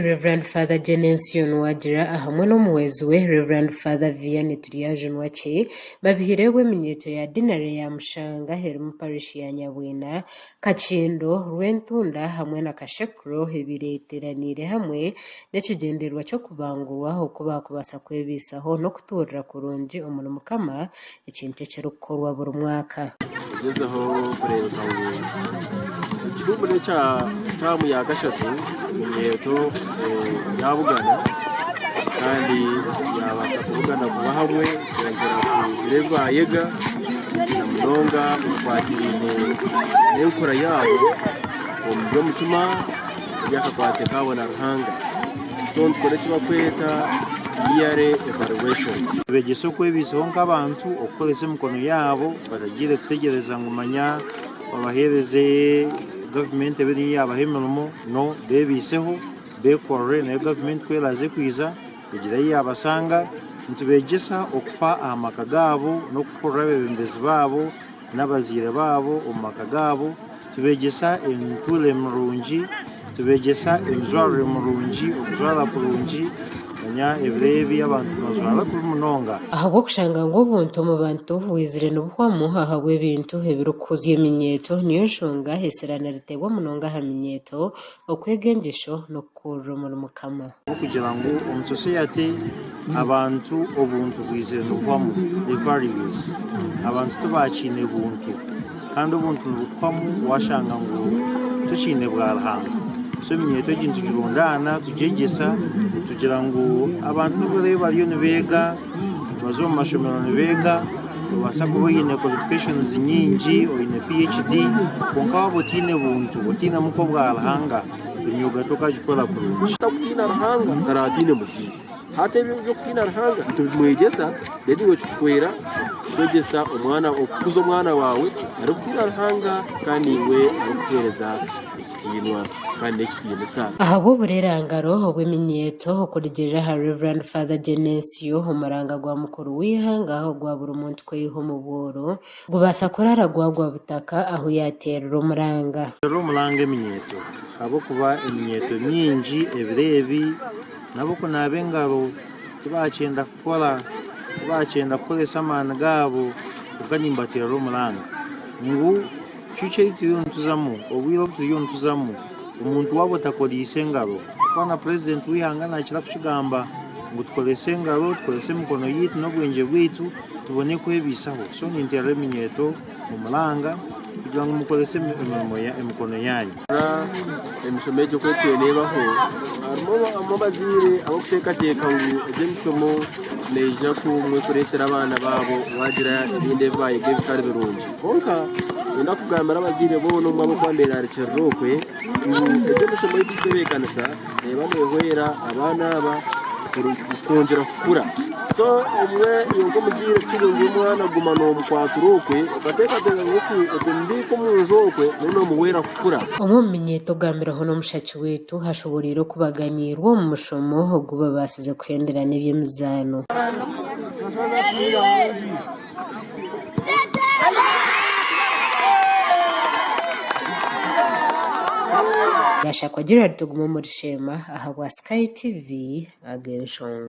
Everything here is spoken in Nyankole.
Rev. Father Genensio Nuwagira ahamwe n'omuhwezi we Rev. Father Vianney Turyajunwaki babihireho eminyeeto ya Dinari ya Mushanga erimu Parish ya Nyabwina, Kakindo, Rwentunda hamwe na Kashekuro ebireeteraniire hamwe n'ekigyendererwa ky'okubangurwa oku baakubaasa kwebaisaho n'okutuurira kurungi omuri Mukama ekintu ekirikukorwa buri mwaka. Tugyezeho kureebeka ngu ekihuumuro ekya taamu ya kashatu eminyeeto yaabugana kandi yaabaasa kubugana kuba hamwe kwongyera kugira ebi baayega na munonga ebikwatiraine n'enkura yaabo omu by'omutima eby'akakwate kaabo na Ruhanga. So nitukora eki barikweta yearly evaluation. Tubegyesa okwebaisaho nk'abantu, okukoresa emikono yaabo batagiire kutegyereza ngu manya babaheereze gavumenti ebe niyo yaabaha emirimo, no beebaiseho, beekorere nayo gavumenti ku eraaze kwija egire ahu yaabashanga. Nitubeegyesa okufa aha maka gaabo n'okuhurira abeebembezi baabo n'abazaire baabo omu maka gaabo. Tubeegyesa emituurire mirungi, tubeegyesa emijwarire mirungi, okujwara kurungi, manya ebiro ebi abantu nibajwara kubi munonga. Ahabw'okushanga ngu obuntu omu bantu bwizire nibuhwamu ahabw'ebintu ebirikuhuzya eminyeeto, niyo nshonga esira niriteebwa munonga aha minyeeto okwega engyesho n'okukurira omuri Mukama. Ahabw'okugira ngu omu soseyate abantu obuntu bwizire nibuhwamu, the values, abantu tibaakiine buntu. Kandi obuntu nibukuhwamu washanga ngu tokiine bwa Ruhanga. So eminyeeto egi nitugirundaana tugyegyesa kugira ngu abantu n'obu baraabe bariyo nibeega, nibaza omu mashomero nibeega, noobaasa kuba oine qualifications nyingi, oine PHD kwonka waaba otaine buntu, otainemu nk'obwa Ruhanga, emyoga tokagikora kurungi. Otakutiina Ruhanga taraataine muzaire. Hati ebyo eby'okutiina Ruhanga nitubimwegyesa, then iwe kikuhwera kwegyesa omwana, okukuza omwana waawe arikutiina Ruhanga kandi iwe arikukuheereza ekitiinwa kandi n'ekitiinisa. Ahabw'oburerangaro obw'eminyeeto okurugiirira ahari Rev. Father Genesio, omuranga gwa mukuru w'eihanga ogwa buri muntu kweyiha omu bworo gubaasa kuraara gwagwa butaka ahu yaateerera omuranga. Teerera omuranga eminyeeto ahabw'okuba eminyeeto mingi ebiro ebi N'ab'okunaaba engaro tibaakyenda kukora, tibaakyenda kukoresa amaani gaabo, kwonka nimbateerera omuranga ngu future ei turiyo nituzamu, obwire obu turiyo nituzamu, omuntu waaba otakoreise engaro, ahakuba na purezidenti w'eihanga naakira kukigamba ngu tukorese engaro, tukorese emikono yaitu n'obwengye bwaitu tubone kwebaisaho. So ninteerera eminyeeto omuranga kugira ngu mukorese emikono yaanyu. Emishomo egyo ku etwire neebaho, harimu abazaire abarikuteekateeka ngu egi emishomo neija kureetera abaana baabo baagira ebindi ebi baayega ebitari birungi. Kwonka niinyenda kugambira abazaire boona obumwe abarikuba nibeerarikirira okwe ngu egi emishomo ei turikutebeekanisa neeba neehwera abaana aba kwongyera kukura. So obumwe iwe nk'omuzaire kiri ngu omwana guma nomukwatira okwe okateekateeka ngu okumubiika omu nju okwe noba nomuhwera kukura. Omwe omu minyeeto ogambirweho n'omushaki waitu ashoboreire oku baganyiirwe omu mushomo ogu babaasize kuhendera n'eby'emizaano. Gashakwa Gerald Tugume omuri Sheema ahabwa Sky TV ag'enshonga.